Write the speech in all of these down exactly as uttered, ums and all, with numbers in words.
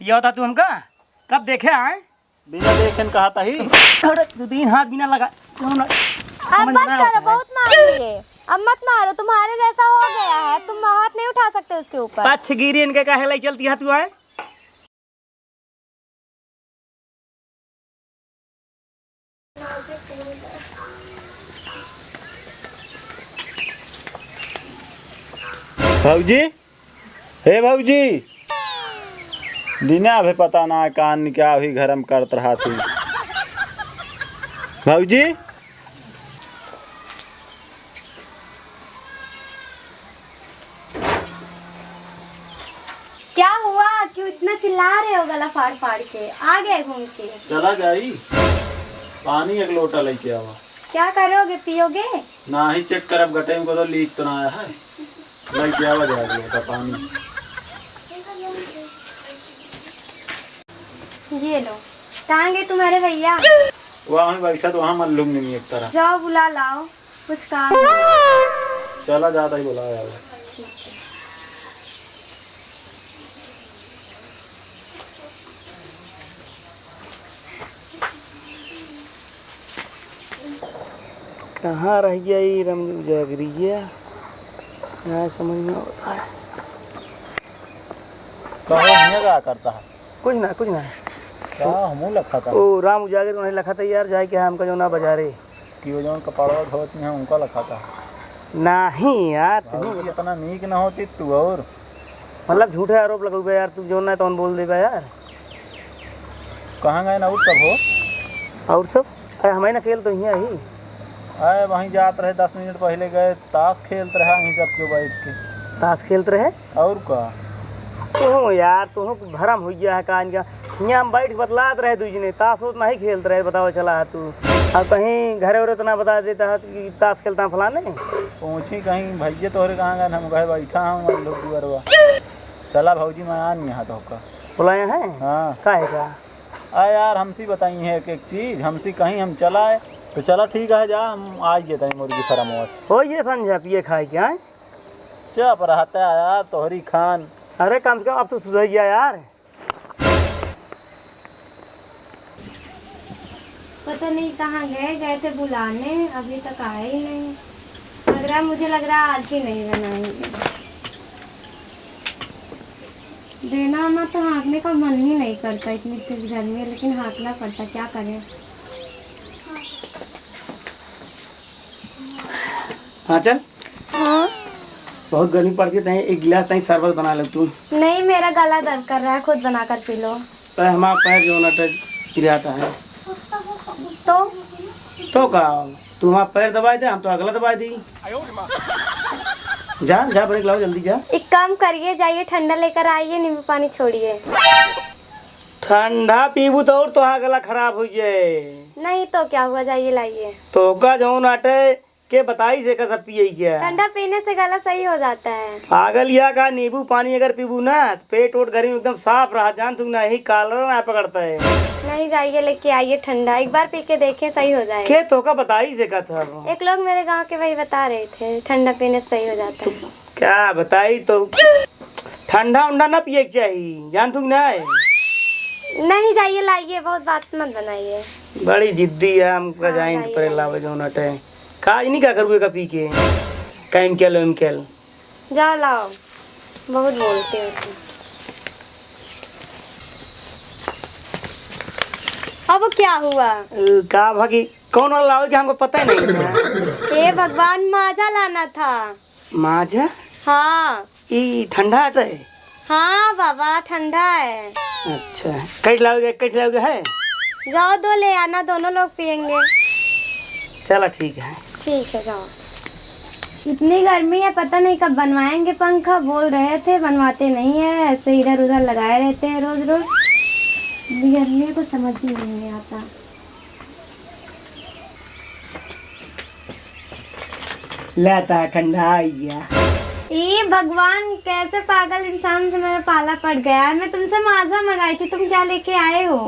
पिया होता तू हमका? कब देखे आए? बिना देखे न कहा ताही। थोड़ा दो तीन हाथ बिना लगा। अब बस करो, बहुत मार लिए। अब मत मारो, तुम्हारे जैसा हो गया है, तुम हाथ नहीं उठा सकते उसके ऊपर। पच्छ गिरी इनके काहे लाई चलती है तू आए? भौजी, हे भौजी, दिना अबे पता ना कान क्या हुई घर में करत रहा थी। भौजी, क्या हुआ? क्यों इतना चिल्ला रहे हो गला फाड़ फाड़ के? आ गए घूम के? चला जाई, पानी एक लोटा लेके आवा। क्या करोगे, पियोगे? ना ही चेक करब गटई में को तो लीक तो ना आया है। लेके आवा जा एक लोटा पानी। ये लो। कहाँ गए तुम्हारे भैया? वहाँ बैठा तो वहाँ मल्लूम नहीं एक तरह। जाओ बुला लाओ। कुछ काम है। चला जाता ही बुला यार। ठीक है। कहाँ रह गया ये राम उजागरिया? ना समझ में आवत है। कहो, हियाँ का करता है? कुछ ना, कुछ ना। का हमहूँ लखा था? ओ, राम उजागर उन्हें लखा था यार, जाए के हमका जौना बाजारे। कि वो जौन कपड़वा धोत नहीं है, उनका लखा था। नहीं यार, तू भौजी इतना नीक ना होती तू और। मतलब झूठे आरोप लगौबे यार, तू जौन ना तौन बोल देबे यार। कहाँ गए ना और सब हो? और सब? अरे हमें ना खेल तो हियाँ ही। अरे वहीं जात रहे, दस मिनट पहले गए, ताश खेलत रहा, वहीं सब क्यों बैठ के। ताश खेलत रहे? और का? तू यार, तू भरम हो गया है कान का। हियाँ हम बैठ के बतलात रहे दुई जने, ताश उश नहीं खेलत रहे, बताओ चला है तू। अब कहीं घरे उरे तो ना बता देता है कि ताश खेलता है फलाने। पहुँची कहीं भैया तोहरे कहाँ गए, हम कहे बैठा हम लोग दुआरवा। चला भौजी, मैं आ नहीं यहाँ तो का। बुलाया है? हाँ। काहे का? आ यार, हमसे बताई है एक एक चीज, हमसे कहीं हम चला है, तो चला ठीक है, जा हम आ जाते हैं मुर्गी फार्म और। हो ये संझा पिए खाए के आए? चुप रहता है यार, तोहरी खान। अरे कम से कम अब तो सुधर गया यार। पता नहीं कहाँ गए, गए थे बुलाने, अभी तक आए ही नहीं। लग रहा है, मुझे लग रहा है आज ही नहीं बनाएंगे। देना ना तो हाँकने का मन ही नहीं करता, इतनी तेज गर्मी है, लेकिन हाँकना पड़ता, क्या करें। हाँ चल। हाँ। बहुत गर्मी पड़ती है, तहीं एक गिलास तहीं शरबत बना ले तू। नहीं, मेरा गला दर्द कर रहा है, खुद बना कर पी लो। अरे हमारा पैर जो ना टच पिराता है। तो? तो का? तू हमारा पैर दबाई दे, हम तो अगला दबाई दी। जा, जा ब्रेक लाओ, जल्दी जा। एक काम करिए, जाइए ठंडा लेकर आइए, नींबू पानी छोड़िए। ठंडा पीबू तो और तोहार गला खराब हो जाए। नहीं तो क्या हुआ, जाइए लाइए। तो का जौन आटे के बताई से का सब पिए क्या? ठंडा पीने से गला सही हो जाता है। पागल या का, नींबू पानी अगर पीबू ना तो पेट वोट गर्मी में एकदम साफ रहा, जान तू नहीं कालरा ना पकड़ता है। नहीं, जाइए लेके आइए ठंडा, एक बार पी के देखें सही हो जाए। के तो का बताई से का था वो? एक लोग मेरे गांव के वही बता रहे थे ठंडा पीने से सही हो जाता है। क्या बताई तो ठंडा उंडा ना पिए के चाही, जान तू कि नहीं? नहीं, जाइए लाइए, बहुत बात मत बनाइए। बड़ी जिद्दी है, हमका हाँ, जाइन जाइए, परे जाइए। लावे जौन अटे। का इन्हीं का करबू एका पी के? केमिकल वेमिकल। जाओ लाओ, बहुत बोलते हो तुम। अब क्या हुआ? अ, का भा कि कौन वाला लावे के हमको पता ही नहीं था। हे भगवान, माजा लाना था। माजा? हाँ। ई ठंडा अटे? हाँ बाबा, ठंडा है। अच्छा, कट लाओगे, कट लाओगे है? जाओ, दो ले आना, दोनों लोग पियेंगे। चला ठीक है। ठीक है, जाओ। इतनी गर्मी है, पता नहीं कब बनवाएंगे पंखा। बोल रहे थे बनवाते नहीं है, ऐसे इधर उधर लगाए रहते हैं रोज रोज। गर्मी को समझ ही नहीं आता। लेता ठंडा आई गया। ई भगवान, कैसे पागल इंसान से मेरा पाला पड़ गया है। मैं तुमसे माजा मंगाई थी, तुम क्या लेके आए हो?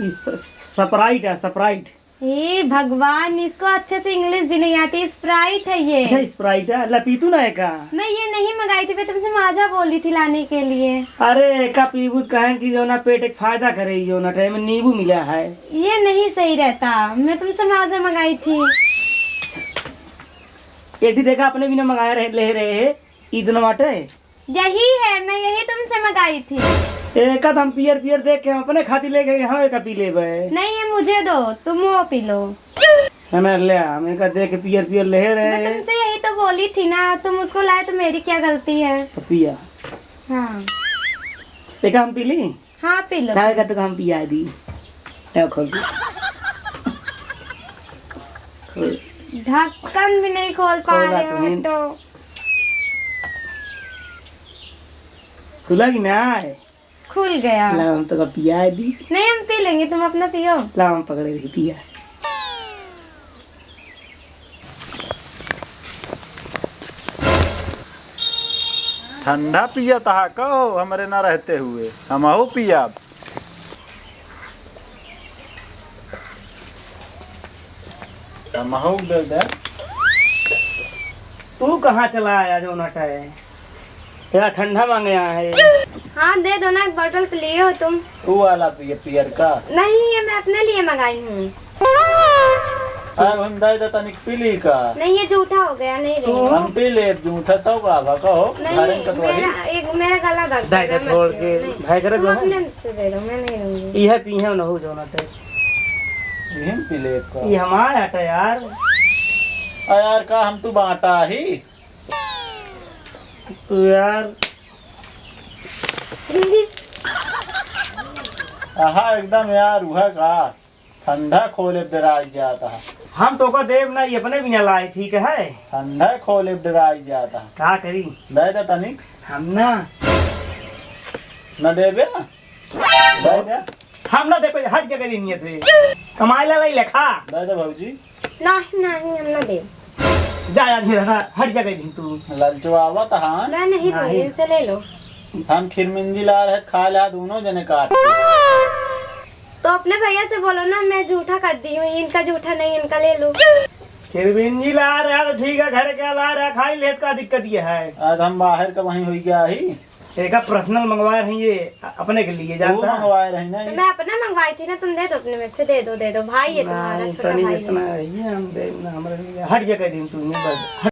ई स-, स्प्राइट है, स्प्राइट। हे भगवान, इसको अच्छे से इंग्लिश भी नहीं आती। स्प्राइट है ये। अच्छा, स्प्राइट है? ला पीतू ना एका। मैं ये नहीं मंगाई थी, मैं तुमसे माजा बोली थी लाने के लिए। अरे, एका पीबू त कहें कि जो ना पेट एक फायदा करे, जो ना टाइम में नींबू मिला है। ये नहीं सही रहता, मैं तुमसे माजा मंगाई थी। एक ठी देखा, अपने भी ना मंगाया रहे, ले रहे है, इतना बाटे। यही है, मैं यही तुमसे मंगाई थी। एका त हम पियर पियर देख के हम अपने खातिर लेके हम एका पी लेबे। नहीं, ये मुझे दो, तुम वो पी लो। हमें ले, हम एका देख के पियर पियर ले मैं रहे। तुमसे यही तो बोली थी ना, तुम उसको लाए तो मेरी क्या गलती है? तो पिया। हाँ। एका हम पी ली? हाँ, पी लो। तावे का तो हम पिया दी। ले खोल दे। खोल। ढक्कन भी नहीं खोल पा खोला रहे हो तो नहीं। तो। खुला कि ना है? खुल गया। ला, हम तो का पिया दी। नहीं, हम पी लेंगे, तुम अपना पियो। ला, हम पकड़े रही पिया। ठंडा पियत हा कहो, हमरे ना रहते हुए हमहू पियब। हमहू दे दे। तू कहाँ चला आया जो नटा है? तेरा ठंडा मांगे यहाँ है। हाँ, दे दो ना, एक बोतल तो लिए हो तुम। तू वाला पिए, पियर का? नहीं, ये मैं अपने लिए मंगाई हूँ। अब हम दे दे तनिक पी ली का? नहीं, ये जूठा हो गया, नहीं रहेगा। हम पी ले जूठा, तो का भा कहो, नहीं, घरन का तो मेरा, वही। एक, मेरा गला दर्द दाई कर रहा है, दे मत छोड़ पियो, के, नहीं। भाई करे तुम जो है। अपने से दे दो, मैं नहीं लूंगी। यह पी है ना हो जो ना ते। यही पी ले का? ये हमारा आटा यार। आ यार, का हम तू बांटा ही? तू यार। आहा, एकदम यार, उहे का ठंडा खोले डराई जाता है। हम तो का देव ना, ये अपने बिना लाए, ठीक है? ठंडा खोले डराई जाता है। का करी? दे दे तनिक। हम ना। न देबे? दे दे। हम ना दे पे, हट जगह नहीं है। कमाए ला लाई लेखा। दे दे भौजी। नहीं, नहीं, हम ना दे। जा यार, ये रहा, हट जगह नहीं तू। ललचवावत हाँ। मैं नहीं नहीं। दूंगी, इनसे ले लो। हम खिरमिंजी ला रहे, खा ला दोनों जने काट के। तो अपने भैया से बोलो ना, मैं जूठा कर दी हूँ, इनका जूठा नहीं, इनका ले लो। खिरमिंजी ला रहा तो ठीक है, घर का ला रहा, खाई लेत का दिक्कत ये है। आज हम बाहर का वहीं हुई गया ही। एका पर्सनल मंगवाए रही ये, अपने के लिए तू जानता है? मंगवाए रही ना तो ये। मैं अपना मंगवाई थी ना, तुम दे दो अपने में से, दे दो, दे दो, भाई है तुम्हारा, नहीं, छोटा तनी भाई है। इतना ये हम दे ना, हमारे लिए हट जा कह दी तू, नहीं बस।